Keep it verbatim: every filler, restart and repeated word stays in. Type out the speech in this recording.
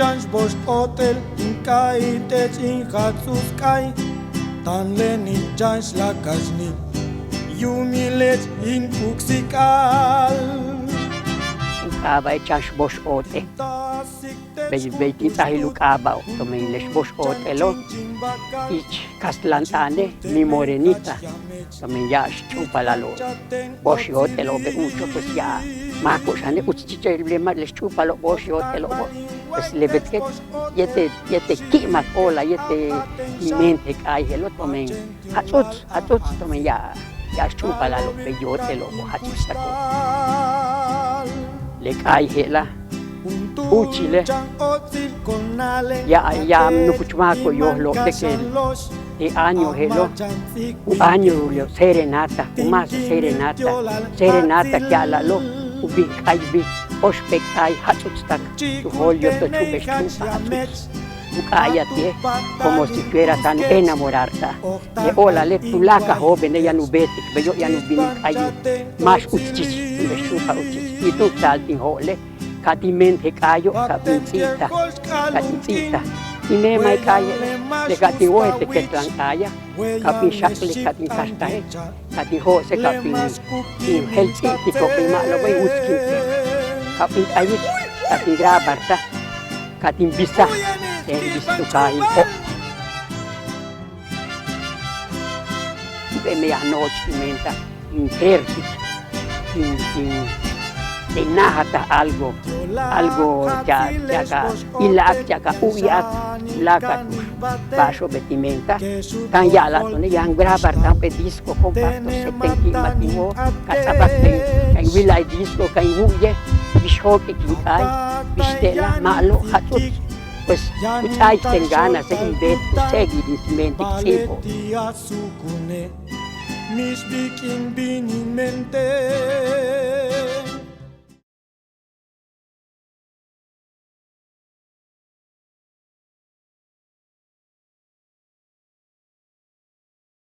Chan xbox óot'el in k'a'i teech in jats'uts k'aay, táanleni chan xlakaxni yuumilech in k'uksik k'aal. U k'aaba'e' chan xbox óot'el. Bey bey tin ts'ajil u k'aaba'o' tomen le xbox óot'elo' ich kastlan t'aane' mi morenita. Tomen ya'ab xch'úupalalo' booxi' óot'elo'obe' u'ucho' pues ya'ab máako'ob xane' uts chichel le xch'úupalo' booxi' óot'elo'obo'. Pues le beetike' yéetel yéetel ki'imak óolal yéetel ti' ment je' k'aayeje'elo' tomen jats'uts jats'uts tomen ya'ab ya'ab xch'úupalalo' bey óot'elo'obo' jats'utstako'ob. Le k'aayeje'la' úuchile' ya'ab ya'ab nukuch máako'ob yoojlo'ob tekel le añoje'lo'. U año le serenata, u más serenata, serenata ku ya'ala'alo' u bin k'aay bin óoxp'éel k'aay jats'utstak tu jool yotoch u bix tu jats'uts. U k'aayaj ti'e' como si fuera táan u enamorarta'al. Le óolale' tuláakal jo'op'éene' yaan u beetik beyo' yaan u bin u k'aay máax uts chich, u bix tu ja' uts chich. Y tu taal tin jo'ole' ka tin ment je' k'aayo' ka bin ts'íibtaj, ka tin ts'íibtaj. Tin meema' je' k'aaye'elo' le ka tin wojel te kastlan k'aaya', ka bin xak'lik ka tin kaxtaje', ka tin jo'ose' ka bin, bin jeel ts'íibtiko'ob bey ma'alob bey wutskintike'. Ka bin k'ayik ka tin grabartaj, ka tin bisaj ten bis tu kaaj in jo'. Jump'éel meyaj nojoch tin mentaj in jeertik tin tin tin náajataj algo, algo ti'al ti'al ka ila'ak ti'al ka u'uya'ak tuláakal ba'axo'ob ti' mentaj. Táan ya'ala'al to'one' yaan grabar táan jump'éel disco compacto, seten ki'imak in wóol ka ts'a'abak ka in wila'al disco ka in wu'uyel bix jóok'ik in k'aay, bix te'ela' ma'alob jats'uts. Pues ku ts'áaik ten ganas in beet ku seguir in mentik ts'íibo'. Mix bik'in bin in mente